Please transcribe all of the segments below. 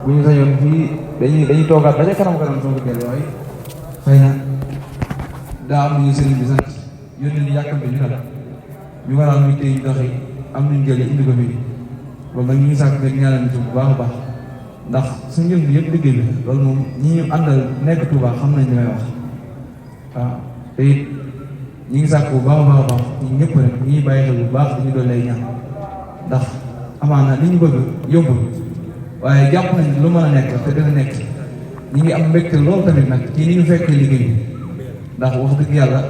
bu ñu sañoon fii dañuy toogaat ba ca kanam soo ko dellu waaye xëy na daa am ñu sëriñ bi sant yónni ñu yàkkamte ñu dal ñu waral ñu tey doxi am nañ jële indi ko fii loolu nag ñu ngi sàkk nga ñaanal ñu bu baax a baax ndax suñu yëngu yëpp liggéey la loolu moom ñi ñu àndal nekk Touba xam nañ li may wax waaw te it ñi ngi sàkk bu baax a baax a baax ñi ñëpp rek ñi bàyyi xel bu baax dañu doon lay ñaan ndax amaana li ñu bëgg yombul waaye jàpp nañ lu mën a nekk te dina nekk ñi ngi am mbégte loolu tamit nag ci ni ñu fekkee liggéey bi ndax wax dëgg yàlla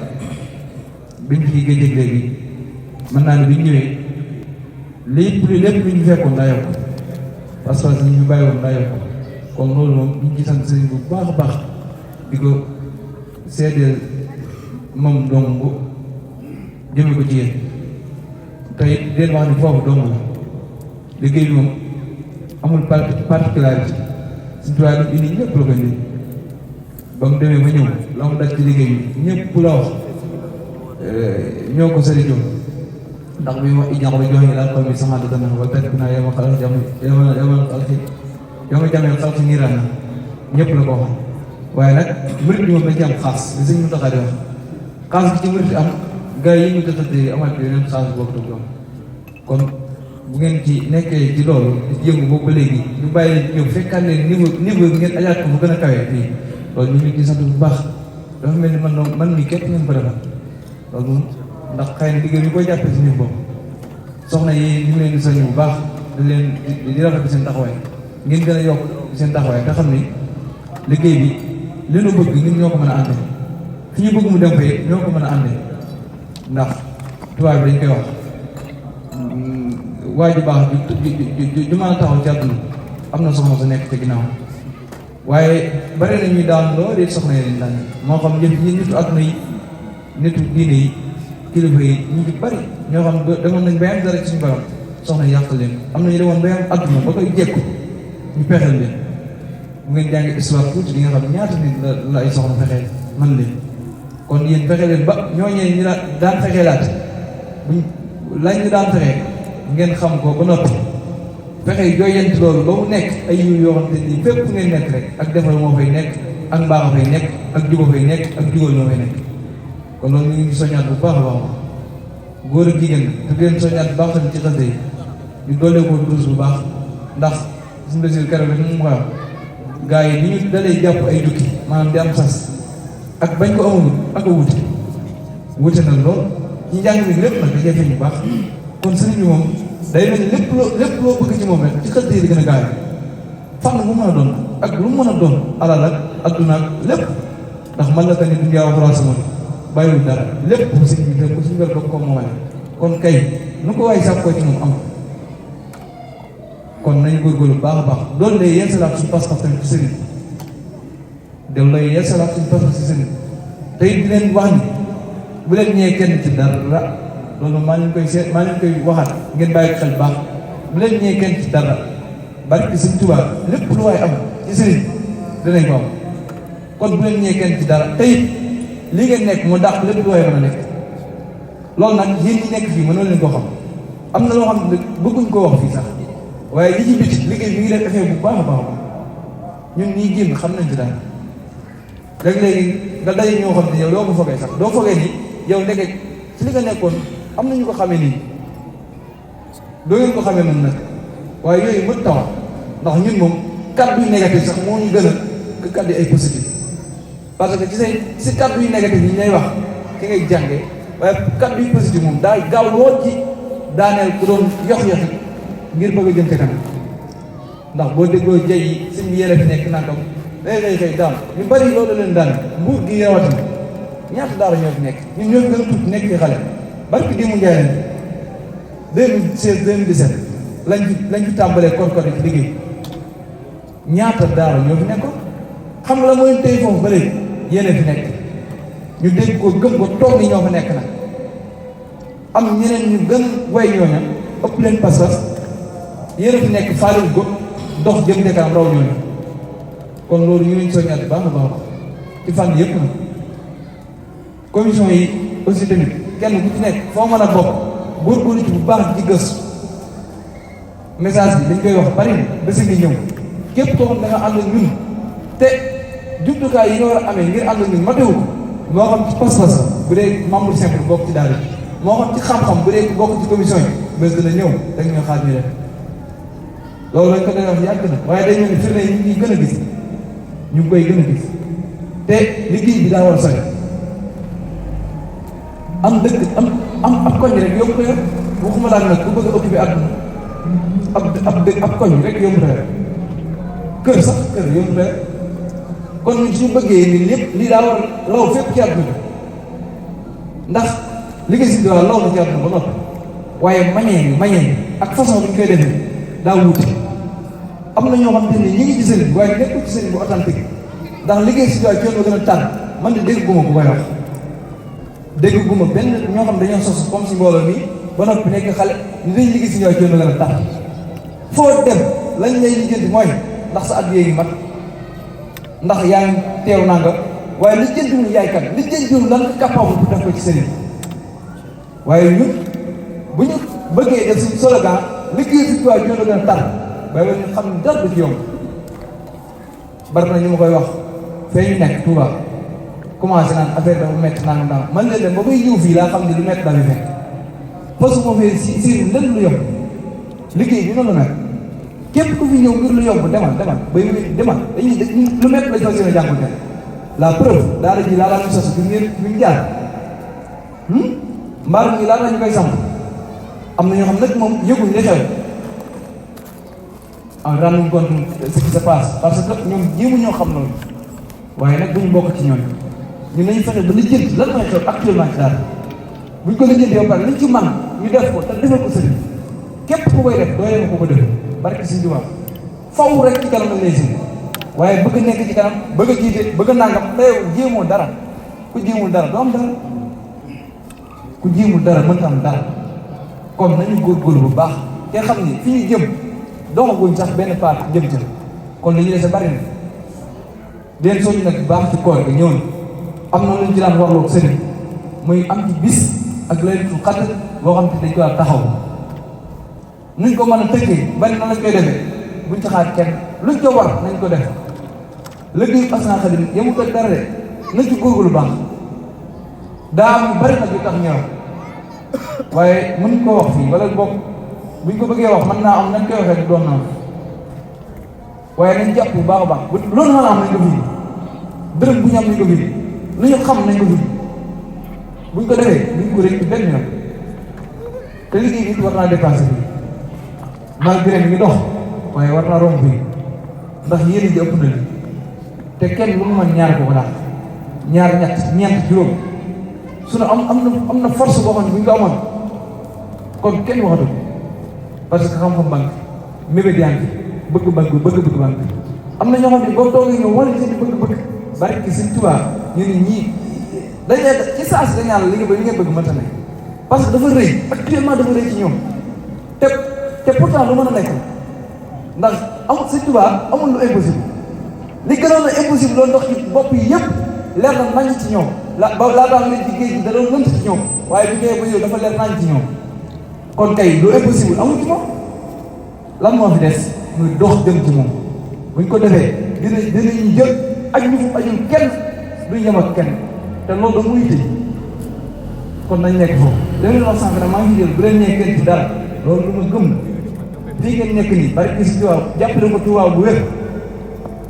biñ fi géej léegi mën naa ne biñ ñëwee lépp lu ñu fekkoon daa yokk parce que ñu bàyyi woon daa yokk kon loolu moom ñu ngi ci sant sëriñ bu baax a baax di ko seedeel moom dong jëme ko ci yéen tey deen wax ni foofu dong la liggéey bi moom amul particularité suñu tubaab yi indi ñëpp la ko indi ba mu demee ba ñëw la mu daj ci liggéey bi ñëpp la wax ñoo ko sëriñ jox ndax bi ma iñax ba joxe daal xaw mi sama dana wala teg naa yama xalal yama jameel xal fi niiraan na ñëpp la ko wax waaye nag murit bi moom dañ ci am xaas li sëñ Muntaxa di wax xaas bi ci murit am gars yi ñu tëddee amaat bi yeneen xaas boobu tu doon kon bu ngeen ci nekkee ci loolu di yëngu boobu ba léegi ñu bàyyi leen ñëw fekkaat leen niveau ngeen ajaat ko bu gën a kawee fii loolu ñu ngi ci sant bu baax dafa mel ni man mii képp ngeen ko defal loolu moom ndax xëy na liggéey ñu koy jàppee si ñun boobu soxna yi ñu ngi leen di soññ bu baax di leen di rafetlu seen taxawaay ngeen gën a yokk seen taxawaay te xam ni liggéey bi li nu bëgg ñun ñoo ko mën a ànde fi ñu bëgg mu dem fay ñoo ko mën a ànde ndax tubaab bi dañ koy wax waa ju baax ju mën a taxaw ci àdduna am na soxna su nekk ci ginnaaw waaye bari na ñuy daan loo dee soxna yi daan moo xam ñi nitu àdduna yi nitu diine yi kilifa yi ñu ci bari ñoo xam demoon nañ bayam dara ci suñu borom soxna yi yàq leen am na ñu demoon bayam àdduna ba koy jekku ñu pexeel leen bu ngeen jàngi histoire tuuti di nga xam ñaata nit la ay soxna fexeel man leen kon yéen fexe leen ba ñooñee ñu daan fexeelaat buñ lañ ñu daan fexe ngeen xam ko ba noppi fexe jooyant loolu ba mu nekk ay yiw yoo xam te ni fépp fu ngeen nekk rek ak defal moo fay nekk ak mbaax a fay nekk ak juba fay nekk ak jugal moo fay nekk kon loolu ñu ngi soññaat bu baax a baax góor ak jigéen te di leen soññaat bu baax tamit ci xasida yi ñu doolee ko duus bu baax ndax suñu desir keroog rek mu wax gaa yi ni ñu dalee jàpp ay jukki maanaam di am sas ak bañ ko amul ak a wute na lool ñu jàng bi lépp nag da jafe bu baax kon sëriñ bi moom day mel ni lépp loo bëgg ci moom rek ci xasida yi di gën a gaaw fànn bu mën a doon ak lu mu mën a doon alal ak adduna ak lépp ndax man la tamit dunya wa xuraasa moom bàyyiwul dara lépp sëriñ bi def ko suñu wér ko moomale kon kay nu ko waay sàkkoo ci moom am kon nañu góorgóorlu bu baax a baax doolu lay yeesalaat suñu pas-pas tamit ci sëriñ del lay yeesalaat suñu pas-pas ci sëriñ te it di leen wax ni bu leen ñëwee kenn ci dara loolu maa leen koy waxaat ngeen bàyyi xel baax bu leen ñëwee kenn ci dara barke Sëriñ Tuubaa lépp lu waay am ci sëriñ dinañ ko am kon bu leen ñëwee kenn ci dara te it li ngeen nekk moo dàq lépp lu waay mën a nekk loolu nag yéen ñi nekk fii mënoo leen koo xam am na loo xam ne bëgguñ koo wax fii sax waaye li ci biti liggéey bi ngi def effet bu baax a baax ñun ñii génn xam nañ ci dara léegi-léegi nga daje ñoo xam ne yow doo ko fogee sax doo fogee ni yow ndeke ci li nga nekkoon am na ñu ko xamee nii doo ngeen ko xamee noonu nag waaye yooyu mën taxaw ndax ñun moom kàddu yu négatif sax moo ñu gën a kàddu ay positif parce que ci kàddu yu négatif yi ñay wax ki ngay jàngee waaye kàddu yu positif moom daa gaaw lool ci daaneel ku doon yox-yoxi ngir bëgg a jëm ca kanam ndax boo déggoo jay yi suñu yére fi nekk nangam day xëy daam ñu bari loolu leen daan nguur gi rawatina ñaata daara ñoo fi nekk ñun ñoo fi gën a tuuti nekk fi xale barki di mu njaay leen 2016 2017 lañ fi tàmbalee kor yi ci liggéey ñaata daara ñoo fi nekkoon xam nga la mooy tey foofu ba léegi yéene fi nekk ñu dégg ko gëm ko toog ni ñoo fa nekk nag am ñeneen ñu gën way ñooña ëpp leen pas-pas yéene fi nekk faalul ko dox jëm de kanam raw ñooñu kon loolu ñu leen soññaat baax a baax ci fànn yëpp nag commission yi aussi tamit kenn ku ci nekk foo mën a bokk góorgóorlu ci bu baax ci gëstu message bi dañ koy wax bari na bés ngi ñëw képp koo xam da nga ànd ak ñun te jumtukaay yi nga war a amee ngir ànd ak ñun matewu ko moo xam ci pas-pas bu dee membre simple bokk ci daara moo xam ci xam-xam bu dee bokk ci commission yi bés dina ñëw da nga ñoo xaar ñu def loolu lañ ko doon wax yàgg na waaye day mel ni firnde yi ñu ngi gën a gis ñu ngi koy gën a gis te liggéey bi daa war a sori am dëkk am ab koñ rek yomb ko yor waxuma daal nag ku bëgg a occupé àdduna ab koñ rek yomb ko yor kër sax kër yomb ko yor kon ñun suñu bëggee nii lépp lii daa war a law fépp ci àdduna ndax liggéey si diwaan law na ci àdduna ba noppi waaye manière ak façon bi ñu koy defee daa wuute am na ñoo xam te ni ñi ngi ci sëriñ waaye nekkul ci sëriñ bu authentique ndax liggéey si diwaan coono gën a tànn man de dégg guma ku koy wax dégg guma benn ñoo xam dañoo sos comme si mbooloo mi ba noppi nekk xale ni dañ liggéey si diwaan coono gën a tànn foo dem lañ lay lijjanti mooy ndax sa at yéegi mat ndax yaa ngi teew nanga waaye li jëndiwul yaay kan li jëndiwul lan nga capable bu def ko ci sëriñ waaye ñun bu ñu bëggee def suñu slogan liggéey si tuwaay ñoo gën a tar waaye ba ñu xam ne dara du ci yomb bari na ñu ma koy wax fee ñu nekk Touba commencé naan affaire dafa métti naan naan man leen dem ba muy ñëw fii laa xam ne lu métti daal di fekk parce que moom fee si lenn lu yomb liggéey bi noonu la mel képp ku fi ñëw ngir lu yomb demal ba dañuy lu métti lañ fas yéene jànkuwante la preuve daara ji laa ñu sos bi ngeen jaar mbaar mi laa ñu koy samp am na ñoo xam nag moom yëguñ li xew en rendant compte ce qui se passe parce que ñoom jéemu ñoo xam loolu waaye nag duñu bokk ci ñoom ñu nañu fexe ba lijjanti lan mooy xew actuellement ci daara buñ ko lijjanti ba pare liñ ci man ñu def ko te defal ko sëriñ képp ku koy def doo yema ko ko def barke Sëriñ Tuubaa faw rek ci kanam lañ lay si waaye bëgg nekk ci kanam bëgg a jiite bëgg a nangam te yow jéemoo dara ku jéemul dara doo am dara ku jéemul dara mënta am dara kon nañu góorgóorlu bu baax te xam ni fi ñu jëm doxaguñ sax benn part jëm ca kon li ñu dese bari na den soñu nag bu baax ci koor bi ñëw na am na luñ ci daan warloog sëriñ muy am ci bis ak laylatul qadr boo xam te dañ ko taxaw nuñ ko mën a tëkkee bari na lañ koy defee buñ ci xaar kenn luñ ko war nañ ko def liggéey Asna Khadim yemu ko dara de nañ ci góorgóorlu baax daa am bari nag yu tax ñëw waaye mën koo wax fii wala boog buñ ko bëggee wax mën naa am nañ koy waxee doon na waaye nañ jàpp bu baax a baax loolu mën a am nañ ko fii dërëm bu ñu am nañ ko fii lu ñu xam nañ ko fii buñ ko defee duñ ko rëcc benn yoon te liggéey bi war naa dépassé bi malgré mi ngi dox waaye war naa romb fii ndax yéen ji ëpp na li te kenn lu mu mën ñaar ko daal ñaar ñeent juróom suñu am na force boo xam ne bu ñu ko amoon kon kenn waxatu parce que xam-xam banque mébét yaa ngi bëgg banque am na ñoo xam ne boo toogee ñoom wala seen bëgg-bëgg bari ci Sëriñ Tuubaa ñu ne ñii dañuy ci saa si dañu naan li ngeen bëgg mënta ne parce que dafa rëy actuellement dafa rëy ci ñoom te pourtant lu mën a nekk ndax amul Sëriñ Tuubaa amul lu impossible li gënoon a impossible loolu ndox ci bopp yi yëpp leer na nañ ci ñoom laa daan leen ci géej gi da doon lënt ci ñoom waaye bu ñëwee ba yow dafa leer nañ ci ñoom kon kay lu impossible amul ci moom lan moo fi des muy dox jëm ci moom buñ ko defee dinañu jël ak ñu fu ajul kenn duñ yem ak kenn te loolu da muy tëj kon nañ nekk foofu da leen wax sànq nag maa ngi jël bu leen nekkee ci dara loolu lu ma gëm fii ngeen nekk nii bari gis Tuubaa jàppale ko Tuubaa bu wér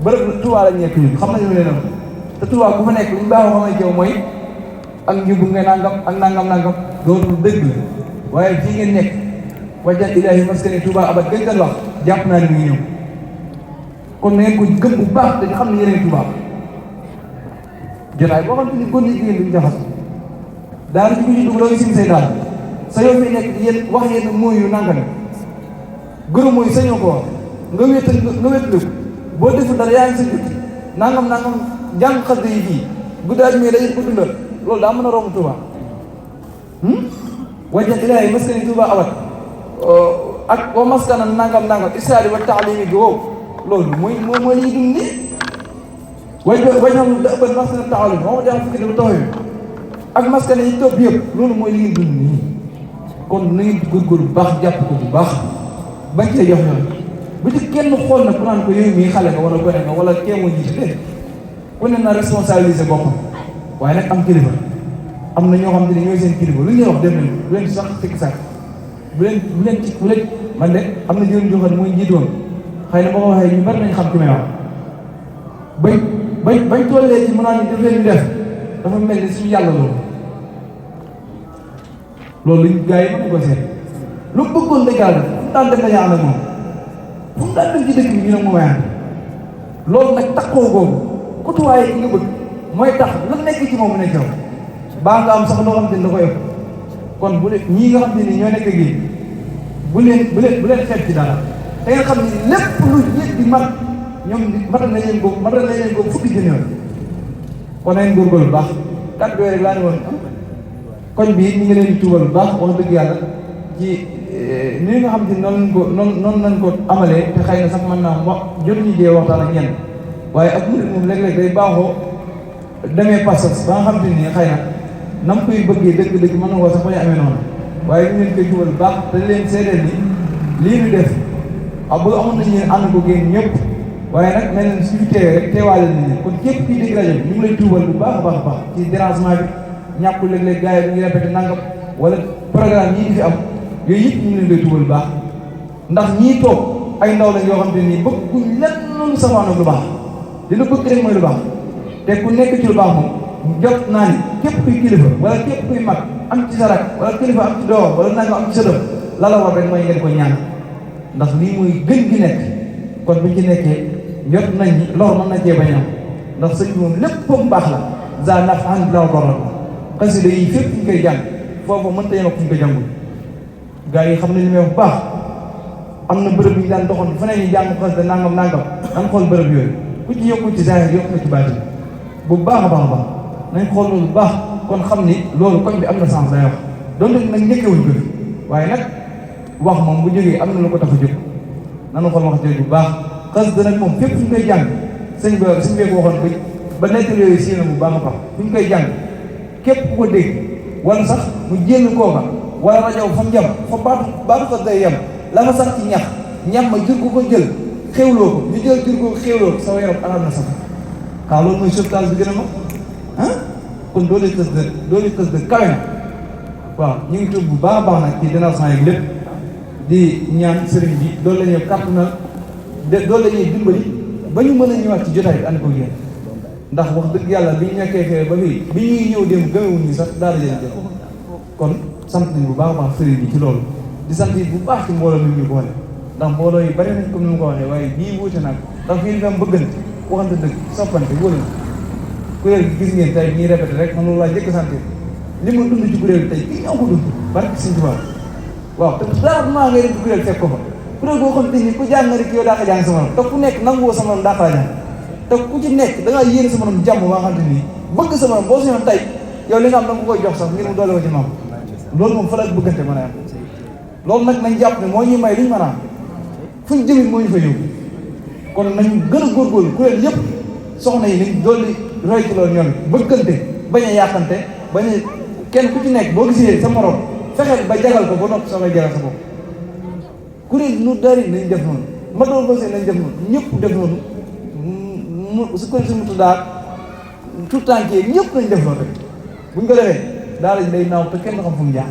bërëb Tuubaa lañ nekk ñun xam nañu leen te Tuubaa bu fa nekk li ñu baaxoo xamay jow mooy ak njubbu nga nangam ak nangam dootul dëgg waaye fii ngeen nekk wajjal ilaahi maskani Tuubaa abad gën kan wax jàpp naa ni mu ngi ñëw kon na ngeen ko gëm bu baax dañu xam ne yeneen Tuubaa jotaay boo xam te ni góor ñi jigéen duñu jaxas daal ci ku ñu dugg loolu sim say daal sa yow fi nekk yéen wax yéen mooy yu nanga ne gërëm mooy sañoo ko wax nga wétlu boo deful dara yaa ngi sa jut nangam jàng xas yi fii guddaaj mais day ko dundal loolu daa mën a romb Tuubaa wajjal ilaahi maskani Tuubaa awat ak wa maskana nangam isaari wa taalimi gi wow loolu mooy li ñuy dund nii wajal da ban maskana taalim moo ma jàng fukki dafa taxaw ak maskana yi topp yëpp loolu mooy li ñuy dund nii kon na ngeen góorgóorlu bu baax jàpp ko bu baax bañ cee jox yoon bu ci kenn xool na ku naan ko yow mii xale nga wala gone nga wala kee moo jiite déedéet ku ne na responsabiliser boppam waaye nag am kilifa am na ñoo xam ne ñooy seen kilifa lu ñuy wax def nañ bu leen ci sax fekk sax bu leen man de am na jëriñ joo xam ne mooy njiit woon xëy na boo ko waxee ñu bari nañ xam ci may wax bañ tollee ci mën naa ni def leen ñu def dafa mel ni suñu yàlla loolu luñ gars yi mën ko seet lu bëggoon dëggal def fu mu daan def dañaa ànd ak moom fu mu daan dem ci dëkk bi ñu ne moom ànd loolu nag takkoo googu kutuwaaye ki nga bëgg mooy tax lu nekk ci moom mu nekk yow baa nga am sax loo xam ne da koy ëpp kon bu leen ñii nga xam ne ni ñoo nekk gi bu leen xeeb ci dara te ngeen xam ne lépp lu yëg di mat ñoom matal nañ leen ko fukki jën yoon kon nañ góorgóorlu bu baax kàddu yooyu rek laa ne woon koñ bi ñu ngi leen di tuubal bu baax wax dëgg yàlla ci ni nga xam ne noonu lañ ko amalee te xëy na sax mën naa jotuñu jee waxtaan ak ñenn waaye ak murid moom léeg-léeg day baaxoo demee passage ba nga xam te ni xëy na nam koy bëggee dëgg-dëgg mën na koo sax bañ a amee noonu waaye ñu leen koy tuubal bu baax te leen seedeel ni lii ñu def bu amoon nañu leen ànd ko génn ñëpp waaye nag mel na suñu teewee rek teewaale nañu kon képp kuy dégg rajo bi ñu ngi lay tuubal bu baax a baax a baax ci dérangement bi ñàkkul léeg-léeg gars yi dañuy répété nangam wala programme yii di fi am yooyu yëpp ñu ngi leen koy tuubal bu baax ndax ñii toog ay ndaw lañ yoo xam te nii bëgguñ lenn lu safaanoog lu baax dina bëgg rek mooy lu baax te ku nekk ci lu baax moom jot naa ni képp kuy kilifa wala képp kuy mag am ci sa rak wala kilifa am ci doom wala nangam am ci sa doom la la war rek mooy ngeen ko ñaan ndax lii mooy gën gi nekk kon buñ ci nekkee jot nañ ni lor mën na cee bañ am ndax sëñ bi moom lépp foofu mbaax la za naf'an bila darrar xasida yi fépp fu ñu koy jàng foofu mënta yem ak fu ñu ko jàngul gars yi xam nañ li may wax bu baax am na bërëb yi ñu daan doxoon fu ne ñu jàng xasida nangam dañ xool bërëb yooyu ku ci yokku ci zahir yokku na ci baatin bu baax a baax a baax nañ xool loolu bu baax kon xam ni loolu koñ bi am na sens lay wax donte nag njëkkewuñ ko waaye nag wax moom bu jógee am na lu ko tax a jóg nanu xool wax jooju bu baax xasida nag moom fépp fu ñu koy jàng sëñ bee ko waxoon ba nekk yooyu sii na bu baax a baax fu ñu koy jàng képp ku ko dégg wala sax mu jénn kooka wala rajo fa mu jam fa baatu ko day yem la fa sax ci ñax ma jur ko jël xewloo ko ñu jël jur ko xewloo ko sa yaram anam na sax kaa loolu mooy sauvetage bi gën a mag kon doole xës de kawe na waaw ñu ngi tudd bu baax a baax nag ci dénation yi lépp di ñaan sëriñ bi loolu la ñuy kàttanal loolu la ñuy dimbali ba ñu mën a ñëwaat ci jotaay bi ànd ko yéen ndax wax dëgg yàlla bi ñu nekkee fee ba fii bi ñuy ñëw dem gëmewuñ ni sax daal leen jël kon sant nañ bu baax a baax sëriñ bi ci loolu di sant bu baax ci mbooloo mi ñu boole ndax mbooloo yi bari nañ comme ni mu ko waxee waaye bii wuute nag ndax fii dafa am bëggante waxante dëgg soppante wóolu kuréel gi gis ngeen tey ñuy répété rek man loolu laa jëkk sant li ma dund ci kuréel bi tey kii ñoo ko dund barke Sëñ Tuubaa waaw te dara maa ngay dem ci kuréel fekk ko fa kuréel boo xam te ni ku jàng rek yow daa ko jàng sa morom te ku nekk nangoo sa morom daa ko jàng te ku ci nekk da ngaa yéene sa morom jàmm ba nga xam te nii bëgg sa morom boo suñoon tey yow li nga am da nga koy jox sax ngir mu doole ko ci moom loolu moom fa la bëggante mën a am loolu nag nañ jàpp ne moo ñuy may li ñu mën a am fu ñu jëmit moo ñu fa yóbbu kon nañ gën a góorgóorlu kuréel yëpp soxna yi nañ dolli roy ci loolu ñoom bëggante bañ a yàqante bañ a kenn ku ci nekk boo gisee sa morom fexeel ba jagal ko ba noppi soo koy jagal sa bopp kuréel nu dari nañ def noonu ma doon bosee nañ def noonu ñëpp def noonu su kuréel si mutu daal tout temps ñëpp nañ def noonu rek buñ ko defee daal day naaw te kenn xam fu mu jaar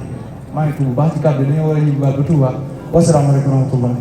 maa ngi tudd bu baax ci kàddu dañoo war a ñibbiwaat ba Touba wasalaamaaleykum wa rahmatullah